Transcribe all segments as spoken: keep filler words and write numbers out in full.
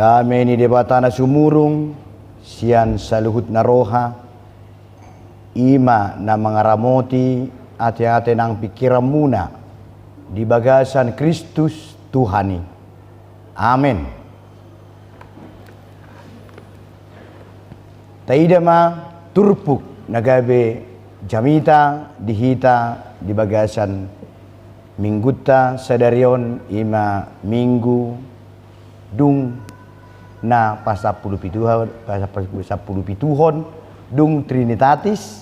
Dame ni Debata na sumurung sian saluhut na roha, i ma na mangaramoti ateate nang pingkiranmuna di bagasan Kristus Tuhan i. Amen. Taida ma turpuk na gabe jamita di hita di bagasan minggunta sadari on, i ma minggu dung na pasampulu pituhon, pasampulu pituhon, dung Trinitatis,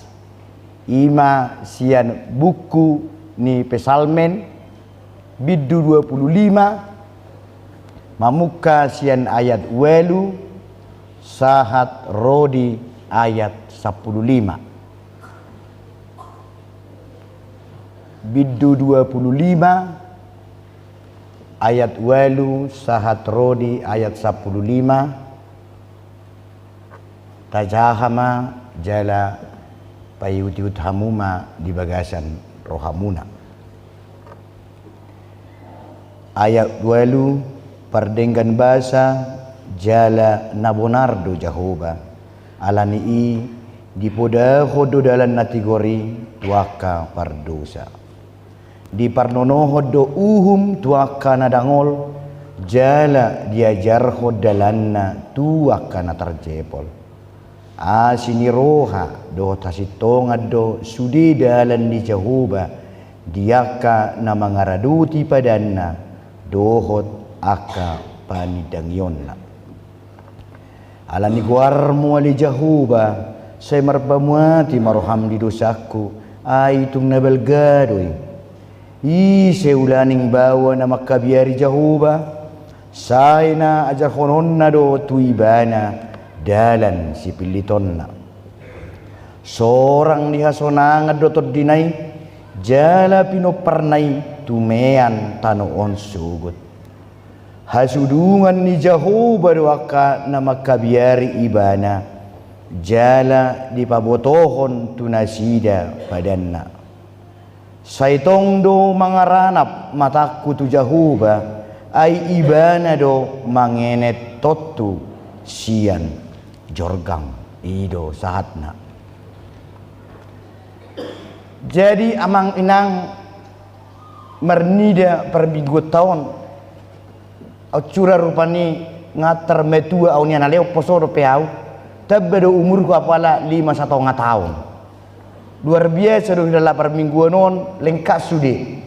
i ma sian buku ni Psalmen, bindu dua pulu lima, mamungka sian ayat ualu sahat ro di ayat sampulu lima. Bindu dua pulu lima, ayat ualu sahat ro di ayat sampulu lima. Tajaha ma jala paihutihut hamu ma di bagasan rohamuna. Ayat ualu. Pardenggan basa jala na bonar do Jahowa, ala ni i dipodahon do dalan na tigor i tu angka pardosa. Diparnonohon do uhum tu angka na dangol, jala diajarhon dalanna tu angka na tarjepol. Asi ni roha dohot hasintongan do sude dalan ni Jahowa di angka na mangaradoti padanna dohot angka panindangionna. Ala ni goarmu ale Jahowa, sai marpamuati ma roham di dosangku, ai tung na balga do i. Ise ulaning baoa na mangkabiari Jahowa, sai na ajarhononna do tu ibana dalan sipillitonna. Sorang ni hasonangan do tondina i, jala pinomparna i tumean tano on sogot. Hasudungan ni Jahowa do angka na mangkabiari ibana, jala dipabotohon tu nasida padanna. Sai tong do mangaranap matangku tu Jahowa, ai ibana do mangenet tontu sian jorgang. I do sahatna. Jadi amang inang, marnida parmingguonta on, au sura rupani nga tarmatua au nian, alai umposo dope au, tamba do umurhu apala lima satonga taon. Luar biasa do hilala parmingguon on, lengkap sude.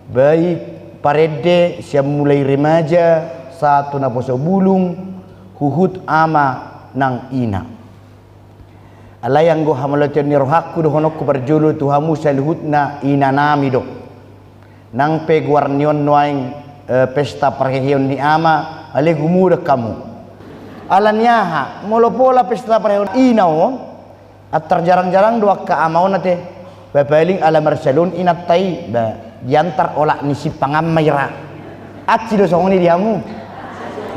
Baik parende sian mulai remaja sahat tu naposo bulung, huhut ama nang ina. Alai anggo hamauliateon ni rohangku dohononku parjolo tu hamu saluhutna inanami do. Nang pe goar ni on nuaeng, eh, pesta parheheon ni ama, alai gumodang hamu. Ala ni aha, molo pola pesta parheheon ina on, antar jarang-jarang do angka ama on ate. Ba paling ala marsalon inanta i, ba diantar olat ni simpang ma i ra. Asi do songon i di hamu.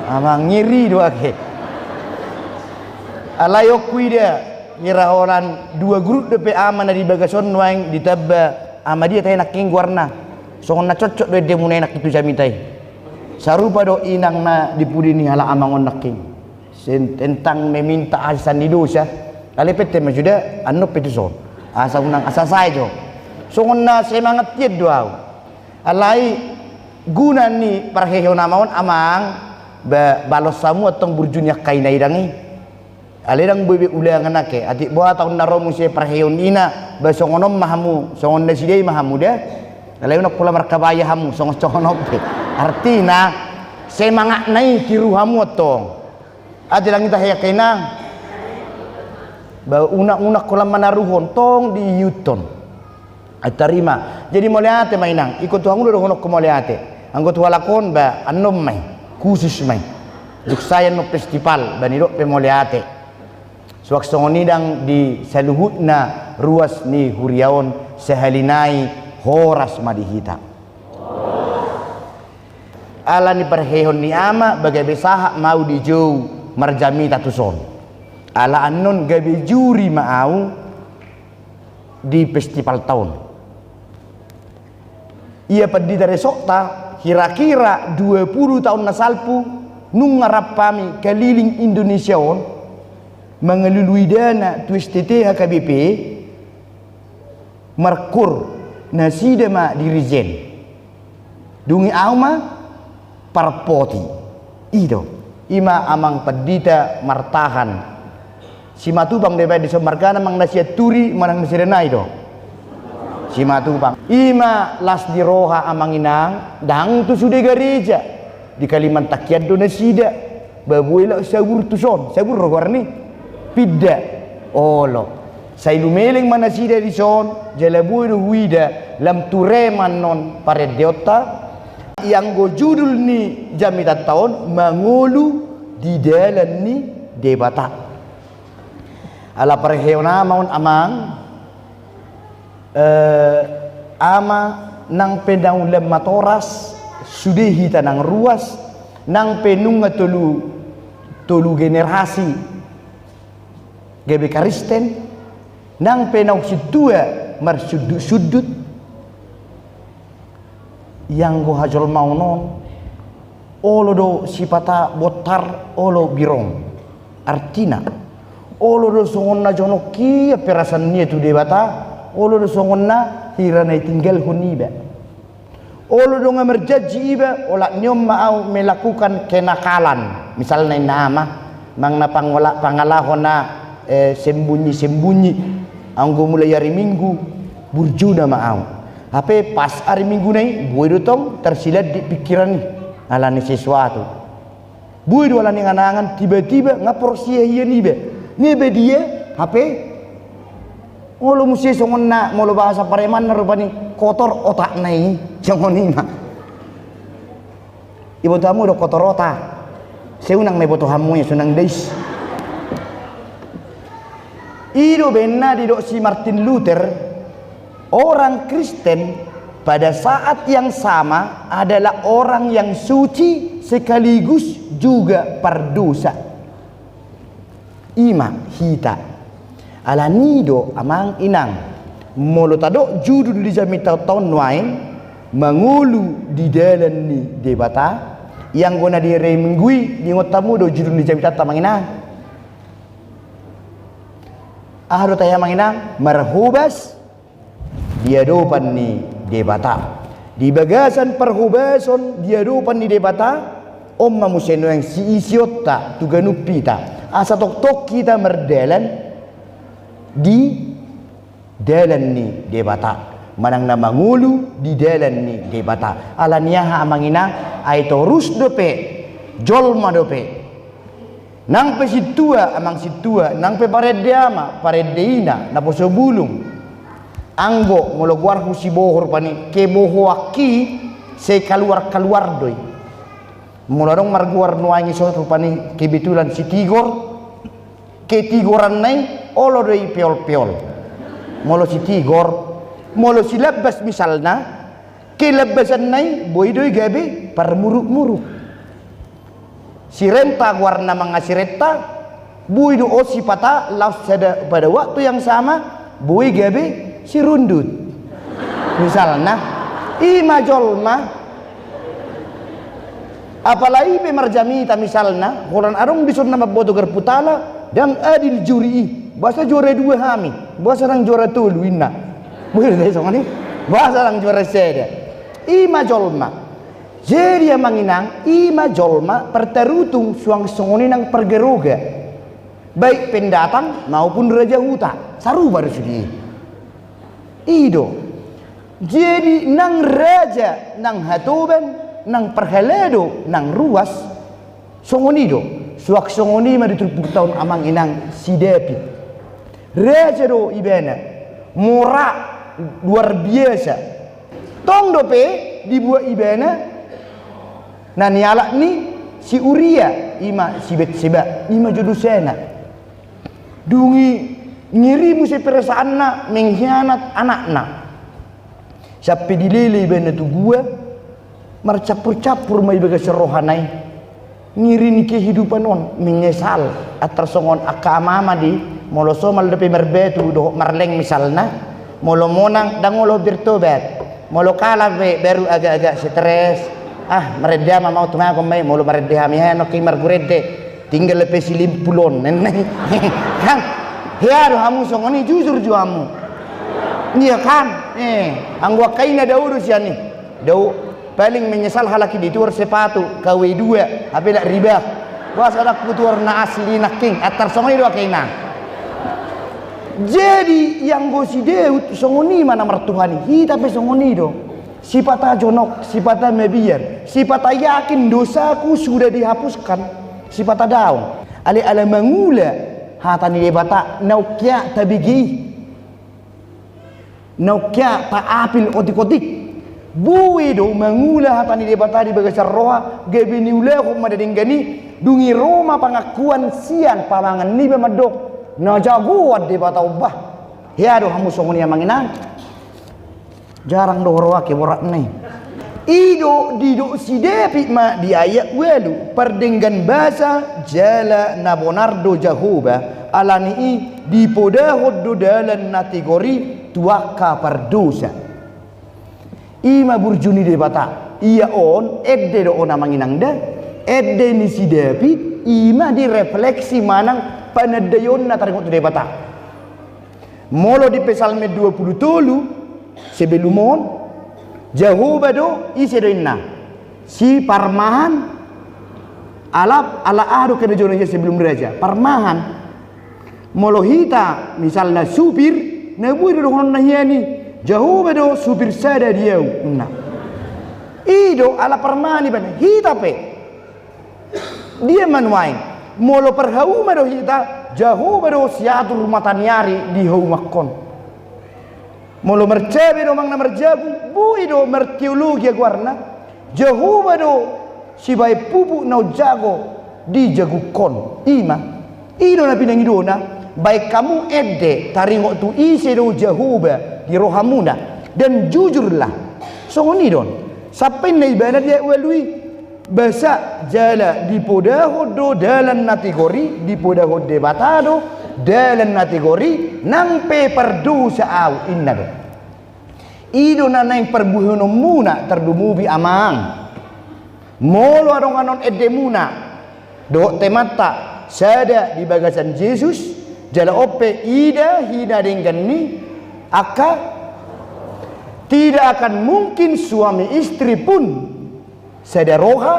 Amang, ngeri do ate. Alai on huida, hira holan dua grup dope ama na di bagas on nuaeng ditamba ama dia tahe nangkin goarna. Songon na cocok do endemuna i nangkin tu jamita i. Sarupa do inang na di pudi ni halak amang on nangkin. Sen-, tentang meminta asi sandi dosa. Alai pette ma suda, annon pe tuson. Asa unang, asa sae jo. Songon na semangat hian do au. Alai guna ni parheheon ama on, amang, ba balos hamu antong burju ni angka ina i dang i. Alai dang boi be ulangan ake, atik boha taon na ro muse parheheon ina, ba songon on ma hamu, songon nasida i ma hamu da. Alai unang pola markabaya hamu, songon-songon on pe. Artina, semangatna i tiru hamu antong. Ate dang i tahe angka inang. Ba unang, unang holan manaruhon, tong diihuthon. Ai tarima. Jadi mauliate ma inang, ingkon tu hamu do dohononku mauliate. Anggo tu halak on ba annon ma i, khusus ma i. Dung sae annon festival, ba nidok pe mauliate. Suang songon i dang di saluhutna ruas ni huria on, sahali nai horas ma di hita. Ala ni parheheon ni ama, ba gabe sahat ma au dijou marjamita tuson. Ala annon gabe juri ma au di festivalta on. Ia pandita resokta, kira-kira dua pulu taon na salpu, Nunga rap hami kaliling Indonesia on, mangalului dana tu S T T H K B P, markur nasida ma dirijen. Dung i ahu ma parpoti. I do. I ma amang pandita martahan. Simatupang do ibaen dison, margana amang na sianturi manang na sirenai do. Simatupang. I ma las ni roha amang inang, ndang tu sude gareja. Di Kalimantan hian do nasida. Ba boi laho sabur tuson, sabur do goarna i. Pinda. Olo. Sai lumeleng ma nasida dison, jala boi do huida lam ture ma annon parendeonta. Ianggo judul ni jamitanta on, Mangolu di Dalan ni Debata. Ala parheon ama on amang, eh, ama nang pe naung lam matoras, sude hita nang ruas, nang pe nunga tolu, tolu generasi gabe Kristen, nang pe naung sintua marsundut-sundut, ianggo hajolmaon on, olo do sipata bontar, olo birong. Artina, olo do songon na jonok ia perasaan ni ia tu Debata, olo do songon na hira na ditinggalhon iba. Olo do nga marjanji iba, olat ni on ma ahu melakukan kenakalan. Misalna inna ama, manang na pangola-, pangalaho na, eh, sembunyi-sembunyi. Anggo mulai ari Minggu, burju nama ahu. Hape pas ari Minggu na i, boi do tong tarsilandik pikiran i. Ala ni sesuatu. Boi do ala ni angan-angan, tiba-tiba nga porsea hian iba. Nga badia, hape. Molo muse songon na, molo bahasa pareman na rupani kotor otakna i. Songon i ma. Iboto hamu do kotor otak. Sai unang ma iboto hamu i, sai unang dais. I do baen na didok si Martin Luther, orang Kristen pada saat yang sama adalah orang yang suci sekaligus juga pardosa. I ma hita. Ala ni do amang inang, molo tadok judul ni jamitanta on nuaeng, Mangolu di Dalan ni Debata, ianggo na di ari Minggu i, diingot hamu do judul ni jamitanta amang inang? Aha do tahe amang inang? Marhobas di adopan ni Debata. Di bagasan parhobason di adopan ni Debata, on ma muse nuaeng siisionta tu ganup hita. Asa tongtong hita mardalan di dalan ni Debata. Manang na mangolu di dalan ni Debata. Ala ni aha amang inang, ai torus dope, jolma dope. Nang pe sintua, amang sintua, nang pe parende ama, parende ina, naposo bulung. Anggo, molo goarhu siboho rupani, kebohoanki, sai kaluar-kaluar do i. Molo adong margoar nuaeng i so rupani, kebetulan si Tigor, ketigoranna i, olo do i peol-peol. Molo si Tigor, molo si Lambas misalna, kelambasanna i, boi do i gabe parmuruk-muruk. Si Renta goarna manang si Renta, boi do on sipata laos sada pada waktu yang sama, boi gabe si Rundut. Misalna, i ma jolma. Apalagi pe marjamita misalna, holan adong dison na mamboto garpu tala, ndang adil juri i. Boasa juara dua hami, boasa ndang juara tolu inna. Boi do tahe songon i, boasa ndang juara sada. I ma jolma. Jadi amang inang, i ma jolma partarutung suang songon i nang pargaroga. Baik pendatang maupun raja huta, sarupa do sude i. I do. Jadi nang raja, nang hatoban, nang parhalado, nang ruas, songon i do. Suang songon i ma di turpukta on amang inang si David. Raja do ibana, mora luar biasa. Tong dope dibuat ibana na nialap ni si Uria, i ma si Betseba, i ma jo dosana. Dung i ngeri muse perasaanna mengkhianat anakna. Sampe dilele ibana tu gua, marcampur-campur ma i bagasan rohana i. Ngeri ni kehidupan on, menyesal. Antar songon angka ama-ama di, molo somal dope marbatu dohot marleng misalna, molo monang ndang olo bertobat, molo kalah pe baru agak-agak stres. Ah, marende ma au, tumagon ma i, molo marende hami, he, nangkin margurende, tinggal pe silimpul on, ninna i. Kan? Hea do hamu songon i, jujur jo hamu. Iya kan? Eh, anggo angka i na dao do sian i. Dao, paling menyesal halak i dituhor sepatu, K W dua, hape lak riba. Boasa ndang hutuhor na asli nangkin, antar songon i do angka i nang. Jadi, anggo si Daud, songon i ma na martuhan i, hita pe songon i do. Sipata jonok, sipata mabiar, sipata yakin dosaku sudah dihapuskan, sipata daong. Alai ala mangula hata ni Debata, naung hea tabege i. Naung hea taapil otik-otik. Boi do mangula hata ni Debata di bagasan roha, gabe niulahon ma denggan i, dung i ro ma pangakuan sian pamangan niba mandok, na jagoan Debata on bah. Hea do hamu songon i amang inang. Jarang do huroha ke boratna i. I do didok si Daud ma di ayat ualu, pardenggan basa jala na bonar do Jahowa, alani i dipodahon do dalan na tigor i tu angka pardosa. I ma burju ni Debata. Ia on, ende do on amang inang da. Ende ni si Daud, i ma direfleksi manang panandaionna taringot tu Debata. Molo di Psalmen dua pulu tolu, sebelum on, Jahowa do, ise do inna? Si parmahan, alap, ala aha do kena jona ia sebelum raja? Parmahan. Molo hita, misalna supir, na boi do dohononna hian i, Jahowa do supir sada di au, ninna. I do ala parmahan ibana, hita pe. Dia ma nuaeng, molo parhauma do hita, Jahowa do siatur mataniari di haumangkon. Molo marcabe do amang na marjabu, boi do marteologia goarna, Jahowa do sibaen pupuk naung jago di jagungkon. I ma. I do na pinangidona, baen hamu ende taringot tu ise do Jahowa di rohamuna, dan jujurlah. Songon i do on. Sampe na ibana di ayat ualu i. Basa jala dipodahon do dalan na tigor i, dipodahon Debata do dalan na tigor i, nang pe pardosa au, inna do. I do na naeng parbuehononmuna tarlumobi amang. Molo adong annon endemuna dohot temanta sada di bagasan Jesus, jala on pe ida hinadenggan ni angka, tidak akan mungkin suami istri pun sada roha,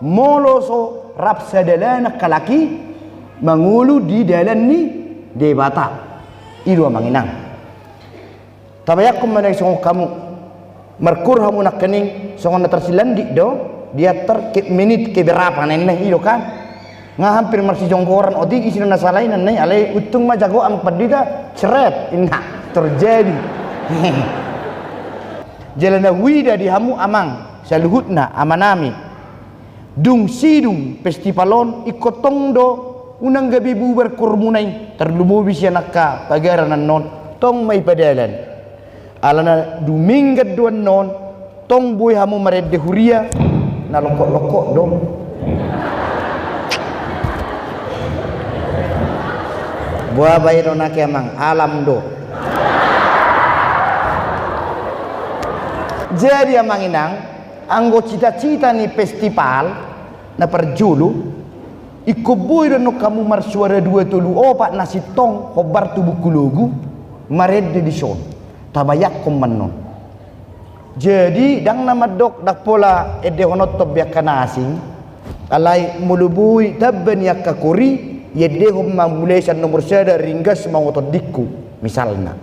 molo so rap sada dalan angka laki mangolu di dalan ni Debata. I do amang inang. Tabayangkon ma songon hamu. Markur hamu nangkining songon na tarsilandik do, diantar ke menit keberapa ninna i do kan. Nga hampir marsijonggoran otik isi na sala i ninna i, alai untung ma jago amang pandita, ceret, inna, terjadi. Jala na huida di hamu amang saluhutna amanami. Dung sidung festival on ingkon tong do unang gabe bubar kurmuna i, tarlumobi sian angka pagaran annon, tong ma i padalan. Alana dumenggan do annon, tong boi hamu marende huria, na lokkot-lokkot do. Boa bae do nake amang, alam do. Jadi amang inang, anggo cita-cita ni festival na parjolo, ingkon boi do annon hamu marsuara dua tolu opat na sintong hombar tu buku logu, marende dison. Tabayangkon ma annon. Jadi ndang na mandok ndang pola endehononton be angka na asing, alai molo boi tamba ni angka kor i, iendehon ma mulai sian nomor sada ringgas mangoto tondingku, misalna.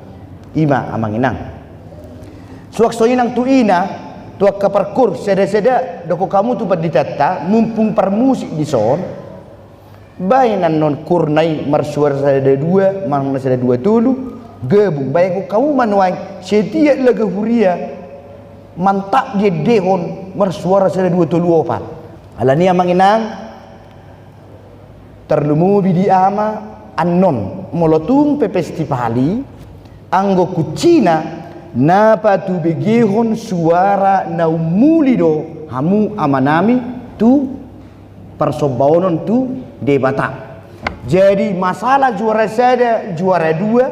I ma amang inang. Suang songon i nang tu ina, tu angka parkur, sada-sada dokkon hamu tu panditanta, mumpung parmusik dison, baen annon kurna i marsuara sada dua, manang na sada dua tolu, gabung, baen hamu ma nuaeng, setiap laga huria, mantap diendehon marsuara sada dua tolu opat. Alani amang inang, tarlumobi di ama annon, molo tung pe festival i, anggo kuncina, na patubegehon suara na ummuli do hamu amanami tu parsombaonon tu Debata. Jadi masalah juara sada, juara dua,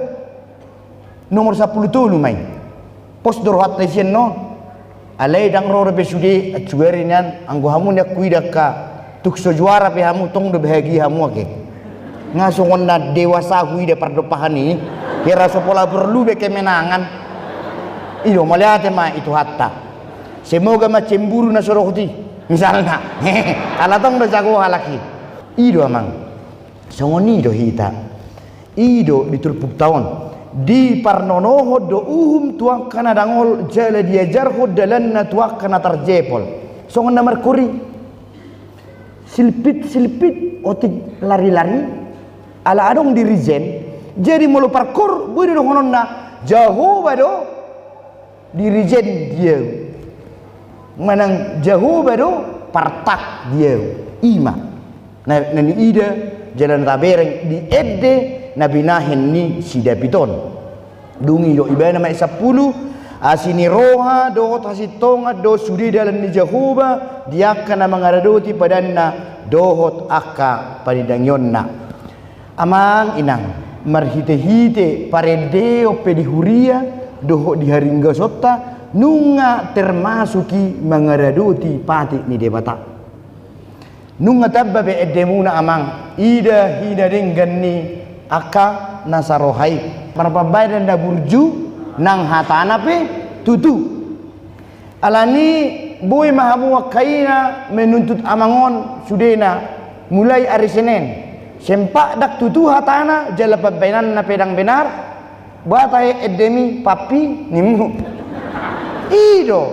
nomor sampulu tolu ma i. Pos do rohanta i sian on. Alai ndang ro dope sude, ancugari nian, anggo hamu nian huida angka, tung so juara pe hamu, tong do bahagia hamu ake. Nga songon na dewasa huida pardompahan i, hira so pola porlu be kemenangan. I do, mauliate ma i Tuhanta. Semoga ma cemburu na so dohot i, misalna. Ala tong do jago halak i. I do, amang. Songon i do hita. I do di turpukta on. Diparnonohon do uhum tu angka na dangol jala diajarhon dalanna tu angka na tarjepol. Songon na markoor i. Silpit-silpit, otik lari-lari. Ala adong dirijen. Jadi molo parkoor, boi do dohononna, Jahowa do dirijen di ahu. Manang Jahowa do partak di ahu. I ma. Na, na niida jala na tabereng di ende na binahen ni si David on. Dung i do ibana ma ayat sampulu, asi ni roha dohot hasintongan do sude dalan ni Jahowa di angka na mangaradoti padanna dohot angka panindangionna. Amang inang, marhite-hite parendeon pe di huria dohot di haringgasonta, nunga termasuk i mangaradoti patik ni Debata. Nunga tamba be endemuna, amang, ida hinadenggan ni angka na saroha i. Marpambahenan na burju, nang hatana pe tutu. Alani boi ma hamu angka ina menuntut amang on sudena, mulai ari Senen. Sempak ndang tutu hatana jala pambahenanna pe ndang benar, boha tahe endemi, pampi, ninmu. I do.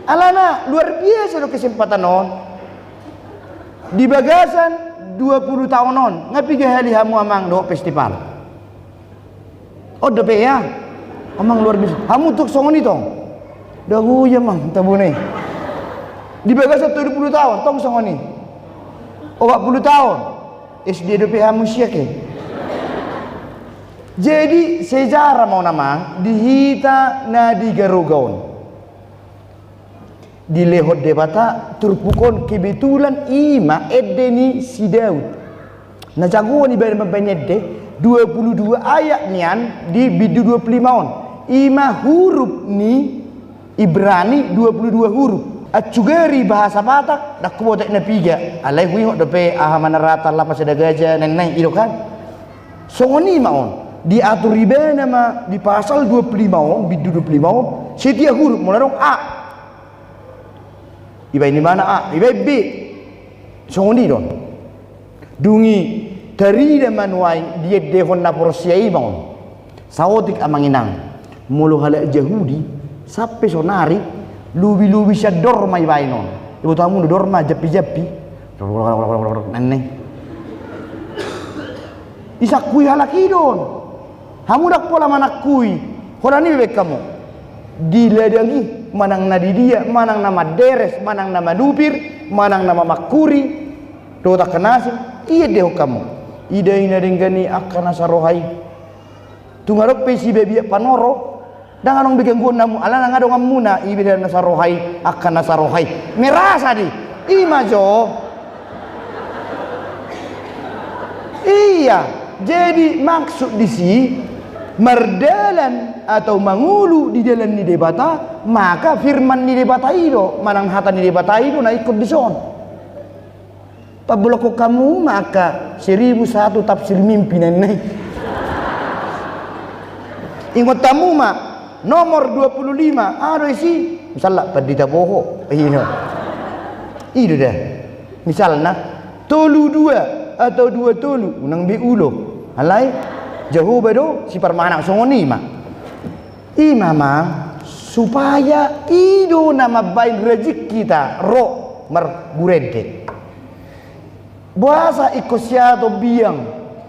Alana luar biasa do kesempatan on. Di bagasan dua puluh taon on, nga piga hali hamu, amang, dohot festival? On dope, ya? Amang, luar biasa. Hamu tuk songon i tong? Ndang ui, amang, tabune. Di bagasan tolu puluh taon, tong songon i? Opat puluh taon. S D dope hamu siak, e. Jadi sejarah ma on, amang, di hita na di Garoga on. Dilehon Debata turpuk on, kebetulan i ma ende ni si Daud. Na jagoan ibana mambahen ende, dua puluh dua ayat nian di bindu dua puluh lima on. I ma hurup ni Ibrani, dua puluh dua hurup. Ancugari bahasa Batak, ndang huboto na piga. Alai huingot dope aha, manarata lapa sada gaja, na ninna i, i do kan. Songon i ma on. Diatur ibana ma di pasal dua puluh lima on, bindu dua puluh lima on, setiap hurup, molo adong A, ibaen ibana A, ibaen B. Songon i do on. Dung i tarida ma nuaeng diendehon na porsea i ma on. Saotik, amang inang, molo halak Jahudi, sampe sonari, lobi-lobi sian dorma ibaen on. Iboto hamu do dorma, jampi-jampi. Ninna i. Isangkui halak i do on. Hamu ndang pola manangkui. Holan i be baen hamu. Di ladang i, manang na di dia, manang na manderes, manang na manupir, manang na mamangkuri dohot angka na asing, iendehon hamu. Ida i na denggan ni angka na saroha i. Tung adong pe sibabiat panoro, ndang adong be gangguan hamu, alana nga donganmuna, i be na saroha i, angka na saroha i. Merasa di, i ma jo. Iya, jadi maksud disi, mardalan atau mangolu di dalan ni Debata, maka firman ni Debata i do, manang hata ni Debata i do na ingkon dison. Pabolongkon hamu ma angka seribu satu tafsir mimpi na ninna i. Ingot hamu ma nomor dua puluh lima, aha do isi? Misalna pandita boho. I do. I do da. Misalna tolu dua atau dua tolu, unang be ulo. Alai Jahowa do siparmanak, songon i ma. I ma, amang, supaya i do na mambaen rejeki ta ro margurende. Boasa ingkon siaton biang?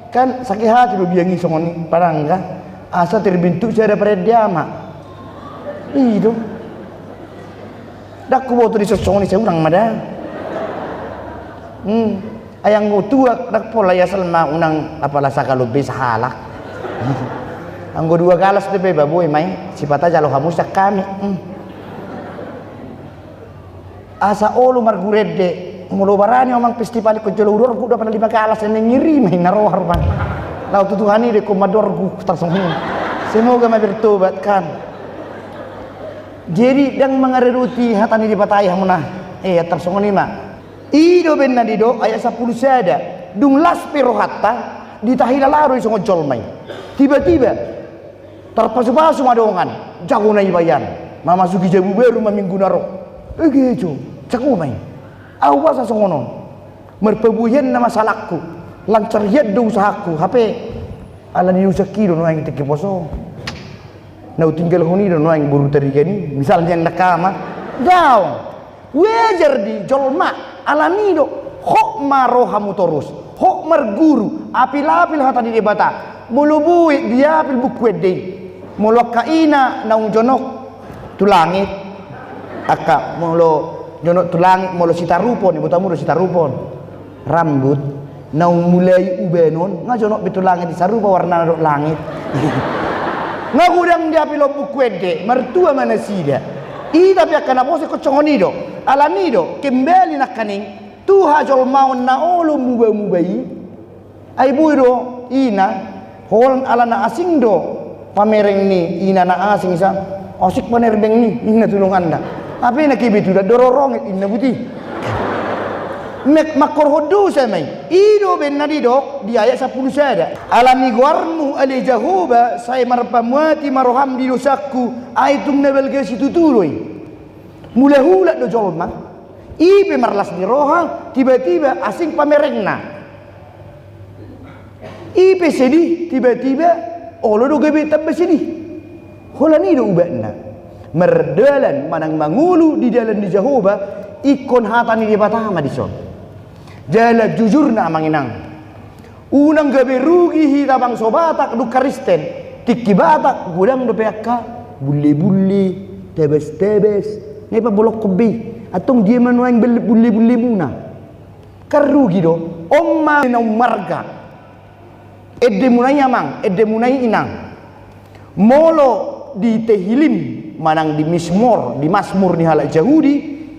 Kan sakit hati do biang i songon i, padangga, asa terbentuk sada parende ama. I do. Ndang huboto dison songon i, sai unang ma da. Hmm. Ai anggo tuak, ndang pola i, asal ma unang apala sagalu be sahalak. Anggo dua galas dope ba boi ma i, sipata jalo hamu sian hami. Hmm. Asa olo margurende, molo barani, amang, festival ingkon jolo hudorguk do apala lima galas, ninna i, ngeri ma i na roha rupani. Laho tu Tuhan i do ingkon mandorguk, tar songon i. Semoga ma bertobat kan. Jadi ndang mangaradoti hata ni Debata i hamuna. Eh, tarsongon i ma. I do umbahen na didok ayat sampulu sada. Dung las pe rohanta, ditahilala do i songon jolma i. Tiba-tiba tarpasupasu ma dongan, jagona i bahen. Mamasuki jabu baru ma minggu na ro. Ege jo, jago ma i. Au boasa songon on. Marpabuhian nama salakku. Lancar hian do usahangku. Hape ala ni usahangki do nuaeng tingki poso. Na hutinggalhon i do nuaeng boru Tarigan i. Misalna angka ama. Daong. Wajar di jolma, alani do, hot ma rohamu torus, hot marguru, apil-apil hata ni Debata, molo boi diapil Buku Ende i, molo angka ina naung jonok tu langit, angka molo jonok tu langit, molo Sitarupon, ibotomu do Sitarupon. Rambut naung mulai ubanon, nga jonok be tu langit i sarupa warnana dohot langit. Nga godang diapilhon Buku Ende, martua ma nasida. I tapi angka naposo ingkon songon i do. Alani do, kembali nangkaning tu hajolmaon na olo muba-muba i. Ai boi do ina, holan ala na asing do pamereng ni ina na asing sa. Asik pamereng ni ina tu donganna. Hape na kebe tu da dororong ina buti. Mek mangkorhon dosa ma i. I do umbahen na didok di ayat sampulu sada. Ala ni goarmu ale Jahowa, sai marpamuati ma roham di dosangku, ai tung na balga situtu do i. Mula hulat do jolma. I pe marlas ni roha, tiba-tiba asing pamerengna. I pe sedih, tiba-tiba olo do gabe tamba sedih. Holan i do ubatna. Mardalan manang mangolu di dalan ni Jahowa, ingkon hata ni Debata ma dison. Jala jujurna amang inang. Unang gabe rugi hita bangso Batak dung Kristen. Tingki Batak godang dope angka bulle-bulle, tebes-tebes. Na i pabolongkon be i. Antong dia ma nuaeng bulle-bullemuna. Kan rugi do, on ma na ummarga. Endemuna i amang, endemuna i inang. Molo di Tehilim, manang di Mizmor, di Masmur ni halak Jahudi,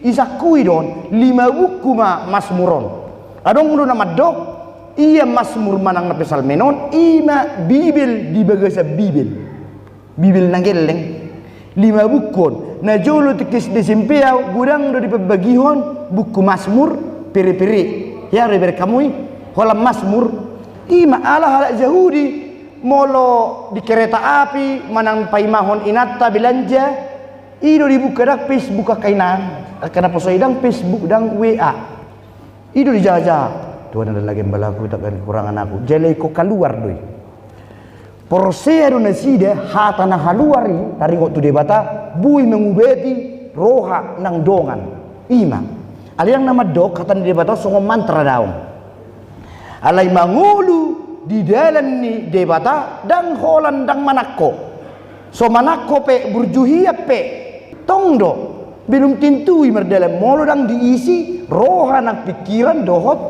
isangkui do on, lima buku ma Masmur on. Adong do na mandok, ia Masmur manang na Psalmen on, i ma Bibel di bagasan Bibel. Bibel na gelleng. Lima buku on. Na jolo tingki S D S M P au, godang do dipambagihon buku Masmur, pere-pere. Hea do ibereng hamu i, holan Masmur. I ma ala halak Jahudi, molo di kereta api, manang paimahon inanta belanja, i do dibuka ndang Facebook angka inang, angka naposo i ndang Facebook, ndang W A. I do dijaha-jaha. Tuhan adalah gembalaku, tak akan kekurangan aku. Jala ingkon kaluar do i. Porsea do nasida hata na haluar i taringot tu Debata boi mangubati roha nang dongan. I ma. Alai ndang na mandok hata ni Debata songon mantra daong. Alai mangolu di dalan ni Debata ndang holan ndang manangko. So manangko pe burju hian pe. Tong do. Belum tentu i mardalan molo ndang diisi roha nang pingkiran dohot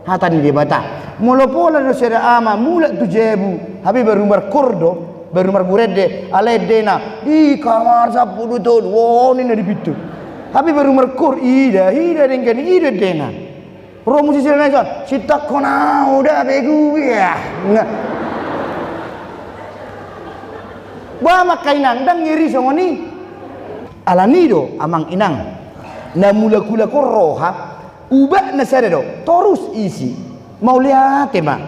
hata ni Debata. Molo pola do sada ama mulak tu jabu, hape baru markoor do, baru marguru ende, alai endena di kamar sampulu tolu, ninna di pintu. Hape baru markoor, ida, ida denggan i, ida endena. Ro musisi na i, sintangkon au da begu, ya. Nga. Boha ma angka inang, ndang ngeri songon i. Alani do amang inang, na mulak-ulak on roha, ubatna sada do, torus isi. Mauliate ma.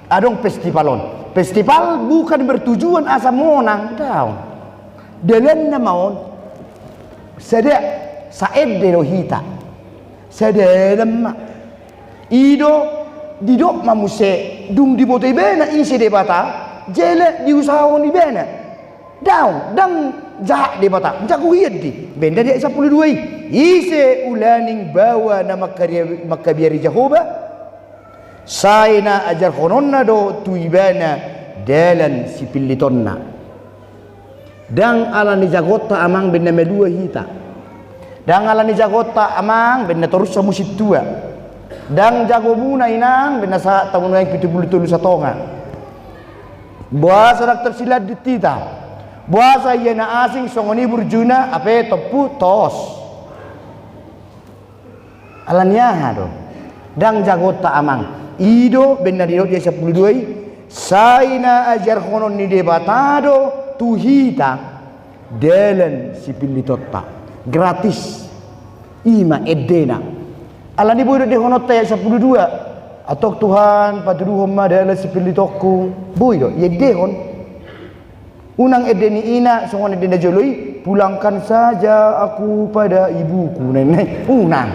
Adong festival on. Festival bukan bertujuan asa monang, daong. Dalanna ma on. Sada, saende do hita. Sadalan ma. I do didok ma muse, dung diboto ibana ise Debata, jala diusahahon ibana. Daong, ndang jahat Debata, jago hian do i. Baen da di ayat sampulu dua i. Ise ulaning baoa na mangkaria-, mangkabiari Jahowa, sai na ajarhononna do tu ibana dalan sipillitonna. Ndang ala ni jagonta amang baen na malua hita. Ndang ala ni jagonta amang baen na torus hamu sintua. Ndang jagomuna inang baen na sahat hamu nuaeng pitu pulu tolu satonga. Boasa ndang tarsilandit hita? Boasa ia na asing songon i burjuna, hape tompu tos? Ala ni aha do? Ndang jagonta amang. I do baen na didok di ayat sampulu dua i, sai na ajarhonon ni Debata do tu hita dalan sipillitonta. Gratis. I ma endena. Alani boi do endehononta ayat sampulu dua. Antong Tuhan, patuduhon ma dalan sipillitonku. Boi do, iendehon. Unang ende ni ina, songon ende na jolo i, "Pulangkan saja aku pada ibuku," ninna i. Unang.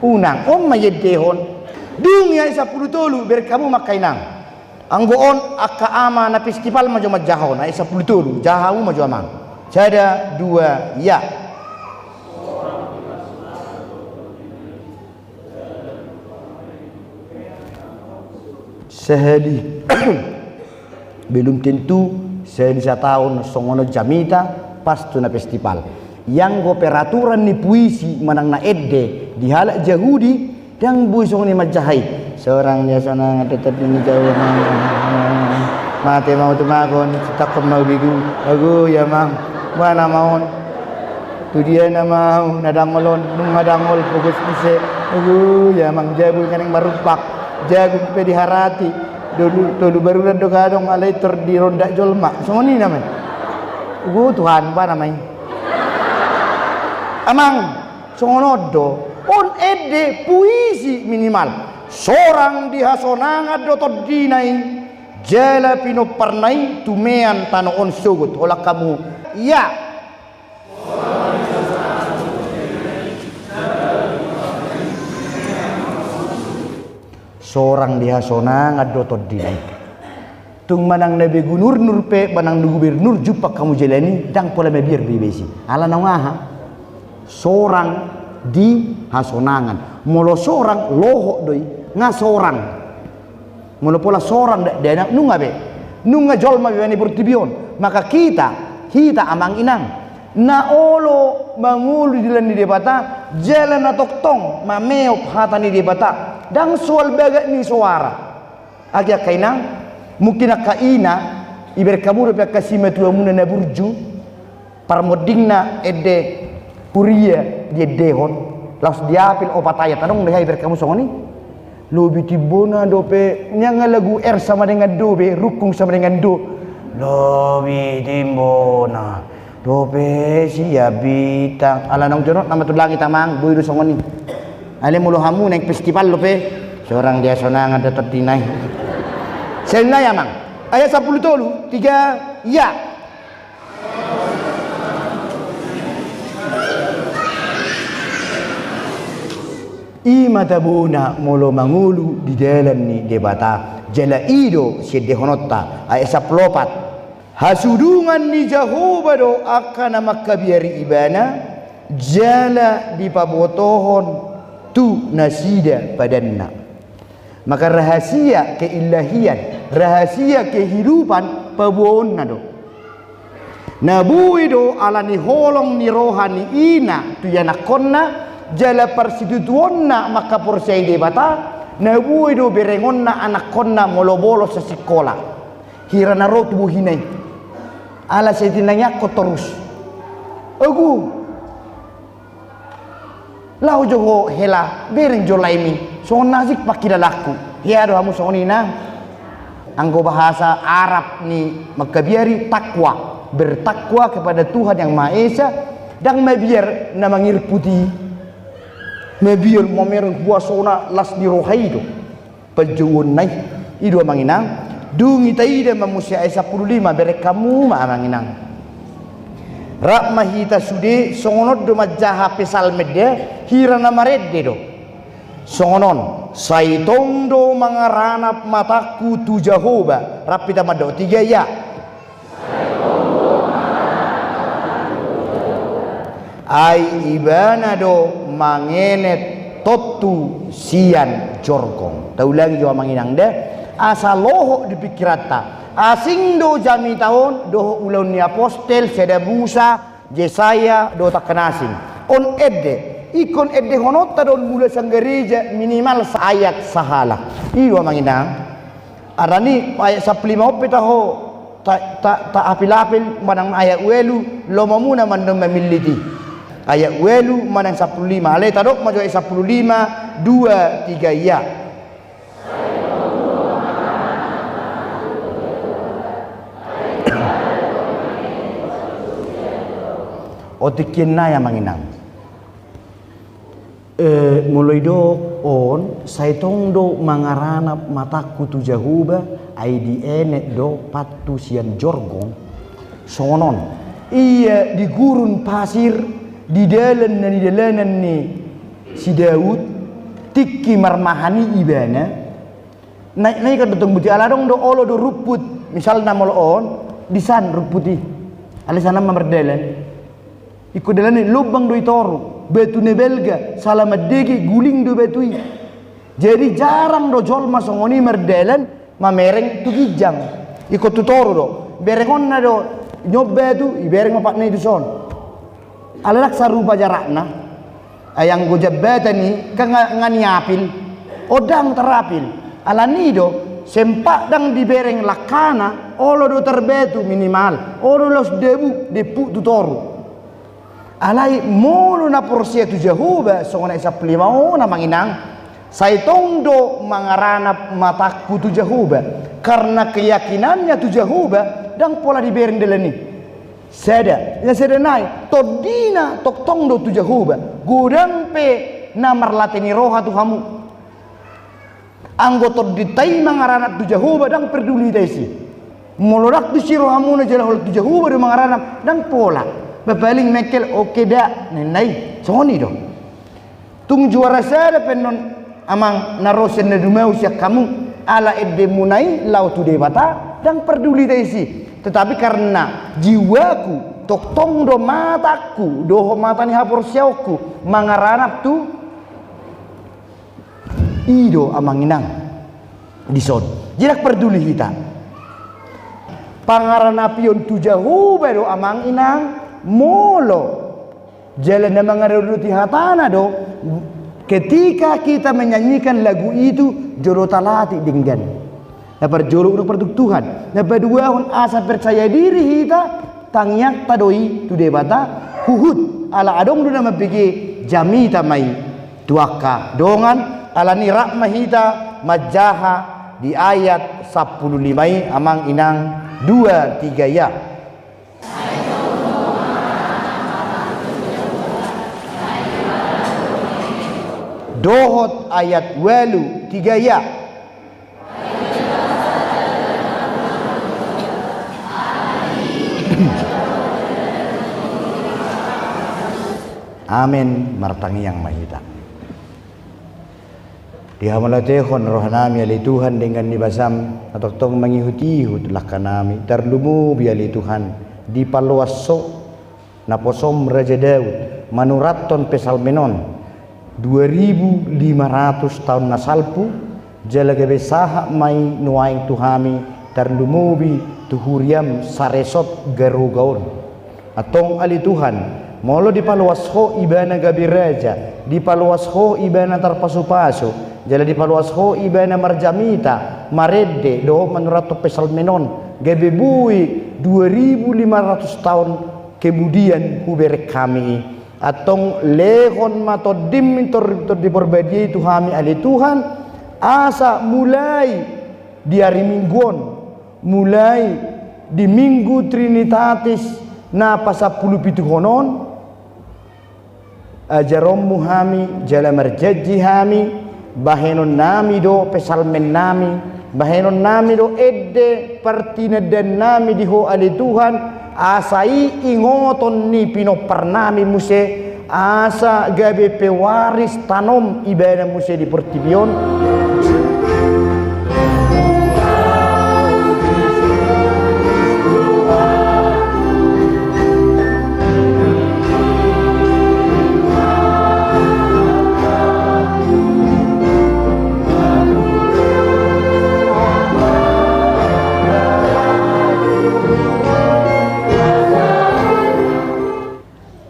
Unang. On ma iendehon. Dung i ayat sampulu tolu, bereng hamu ma angka inang. Anggo on angka ama na festival ma jo manjaha on, ayat sampulu tolu, jaha hamu ma jo amang. Sada, dua, ya. Sahali. Belum tentu sahali sataon songon on jamita pas tu na festival. Ianggo peraturan ni puisi manang na ende di halak Jahudi, ndang boi songon i manjaha i. Sorang di hasonangan do tondi nai, jala mate ma au tumagon, sitakkon ma au begu. Ago i amang, boha nama on? Tu dia nama au na dangol on? Nunga dangol, pogos muse. Ago i amang, jabu i naeng marumpak, jagung pe diharati. Tolu, tolu baruran do gadong, alai tor dirondak jolma. Songon i nama i. Ago Tuhan, boha nama i? Amang, songon on do. On ende puisi minimal. Sorang di hasonangan do tondina i, jala pinomparna i tumean tano on sogot. Holan hamu. Ia. Sorang di hasonangan do tondina i. Tung manang na begu nurnur pe, manang na gubernur, jumpang hamu jala ni, ndang pola mabiar do iba i. Ala naung aha? Sorang di hasonangan. Molo sorang, lohot do i, nga sorang. Molo pola sorang, da-, dana, nunga be. Nunga jolma be bani portibi on. Maka hita, hita amang inang, na olo mangolu di dalan ni Debata, jala na tongtong mameop hata ni Debata, ndang soal bagas ni soara. Age angka inang, mungkin angka ina, ibereng hamu dope angka simatuamuna na burju, parmondingna ende huria diendehon, laos diapil opat ayat, adong do hea ibereng hamu songon i? Lobi timbona dope, nian nga lagu R sama dengan do be, rungkung sama dengan do. Lobi timbona dope sian bintang. Ala naung jonok nama tu langit amang, boi do songon i. Alai molo hamu naeng festival dope, sorang di hasonangan do tondina i. Sahali nai amang. Ayat sampulu tolu, tiga, ya. I ma tabona molo mangolu di dalan ni Debata. Jala i do siendehononta, ayat sampulu opat. Hasudungan ni Jahowa do angka na mangkabiari Ibana, jala dipabotohon tu nasida padanna. Maka rahasia keilahian, rahasia kehidupan paboaonna do. Na boi do ala ni holong ni roha ni ina tu ianakkonna, jala parsitutuonna mangkaporseai Debata, na boi do berengonna anakkonna molo bolos sasikola. Hira na ro tubuhina i. Ala sai tinangiangkon torus. Agu. Laho jo ho hela, bereng jo laemi. Songon na asing pangkilalaanku. Hea do hamu songon i na. Anggo bahasa Arab ni mangkabiari takwa. Bertakwa kepada Tuhan yang Maha Esa. Ndang mabiar na mangirputi. Mabiar mamereng huasona las ni roha i do. Panjouonna i, i do amang inang. Dung i taida ma muse ayat sampulu lima, bereng hamu ma amang inang. Rap ma hita sude, songon on do manjaha Psalmen da, hira na marende do. Songon on, sai tong do mangaranap matangku tu Jahowa, rap hita mandok, tiga ya. Ai Ibana do mangenet tontu sian jorgong. Taulangi jo amang inang da, asa lohot di pingkiranta. Asing do jamita on dohot Ulaon ni Apostel, Sada Musa, Jesaya, dohot angka na asing. On ende, ingkon endehononta do on Mula Sanggareja minimal saayat sahalak. I do amang inang. Alani ayat sampulu lima on pe taho, ta, ta, taapilapil manang ayat ualu, lomomuna mandok mamillit i. Ayat ualu manang sampulu lima, alai tadok ma jo ayat sampulu lima, dua, tiga, ya. Otik kian nai amang inang. Eh, molo didok on, sai tong do mangaranap matangku tu Jahowa, ai dienet do pathu sian jorgong. Songon on, ia di gurun pasir, di dalan na nidalanan ni si Daud, tingki marmahan i ibana, na, na ikan do tong buti ala adong do olo do rumput, misalna molo on, disan rumput i. Alai sian an ma mardalan. Ingkon dalan i lombang do i toru, batu na balga, sala mandege guling do batu i. Jadi jarang do jolma songon i mardalan mamereng tu ginjang. Ingkon tu toru do. Berengonna do nyob batu, ibereng ma patna i tuson. Alai ndang sarupa jarakna. Ai anggo jambatan i kan nga, nga niapil. On ndang tarapil. Alani do, sempat ndang dibereng langkana, olo do tarbatu minimal, olo laos dabu, dempuk tu toru. Alai molo na porsea tu Jahowa, songon ayat sampulu lima on amang inang, sai tong do mangaranap matangku tu Jahowa, karna keyakinannya tu Jahowa, ndang pola dibereng dalan i. Sada, na sada nai, tondina tongtong do tu Jahowa, godang pe na marlate ni roha tu hamu. Anggo tondinta i mangaranap tu Jahowa, ndang perduli hita isi. Molo ndang tusi rohamuna jala holan tu Jahowa do mangaranap, ndang pola. Ba paling mengkel oke da, ninna i. Songon i do. Tung juara sada pe annon amang na ro sian na dumau sian hamu, ala endemuna i laho tu Debata, ndang perduli hita isi. Tetapi karna jiwaku, tongtong do matangku, dohot mata ni haporseaonku, mangaranap tu I do amang inang dison. Jadi ndang perduli hita. Pangaranapion tu Jahowa do amang inang molo jala na mangaradoti hatana do ketika kita menyanyikan lagu itu jolo talati denggan. Na parjolo do partuktuhan. Na paduahon asa percaya diri hita tangiangta do i tu Debata huhut ala adong do na mambege jamita ma i. Tu angka dongan, alani rap ma hita manjaha di ayat sampulu lima i amang inang dua tiga ya. Dohot ayat walu tiga ya. Amen. Martangiang ma hita. Dihamauliatehon rohanami ale Tuhan denggan ni basam na tongtong mangihutihut langkanami, tarlumobi ale Tuhan dipaloas Ho naposom Raja Daud manurathon Psalmen on dua ribu lima ratus taon na salpu, jala gabe sahat ma i nuaeng tu hami tarlumobi tu huriam saresot garoga on. Antong ale Tuhan, molo dipaloas Ho ibana gabe raja, dipaloas Ho ibana tarpasupasu, jala dipaloas Ho ibana marjamita, marende dohot manurathon Psalmen on gabe boi dua ribu lima ratus taon kemudian hubereng hami i. Antong lehon ma Tondim, Tor-, Tondi Porbadia i tu hami ale Tuhan, asa mulai di ari Minggu on, mulai di Minggu Trinitatis na pasampulupituhon on, ajaronmu hami jala marjanji hami, bahenonnami do Psalmennami, bahenonnami do ende partinandannami di Ho ale Tuhan, asa i ingoton ni pinomparnami muse, asa gabe pewaris tanom ibana muse di portibi on.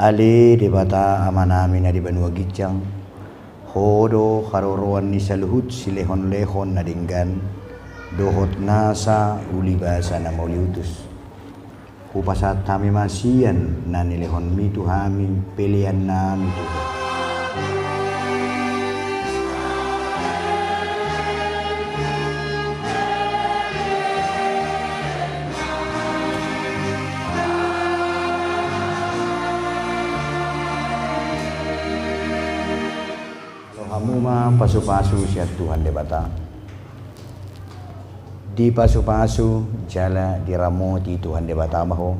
Ale Debata Amanami na di banua ginjang, Ho do haroroan ni saluhut silehonlehon na denggan, dohot nasa ulibasa na mauliutus. Hupasahat hami ma sian na nilehonmi tu hami peleannami tu Ho. Ma pasupasu sian Tuhan Debata. Dipasupasu jala diramoti Tuhan Debata ma ho.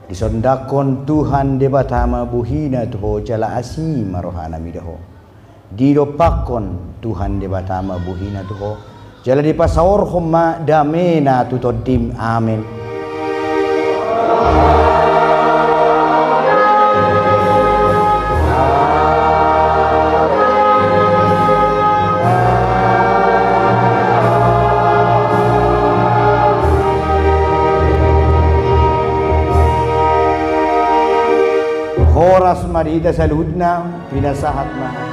Disondangkon Tuhan Debata ma bohina tu ho jala asi ma rohana mida ho. Didompakkon Tuhan Debata ma bohina tu ho jala dipasaorhon ma damena tu tondim. Amen. Horas ma di hita saluhutna, pinasahat ma.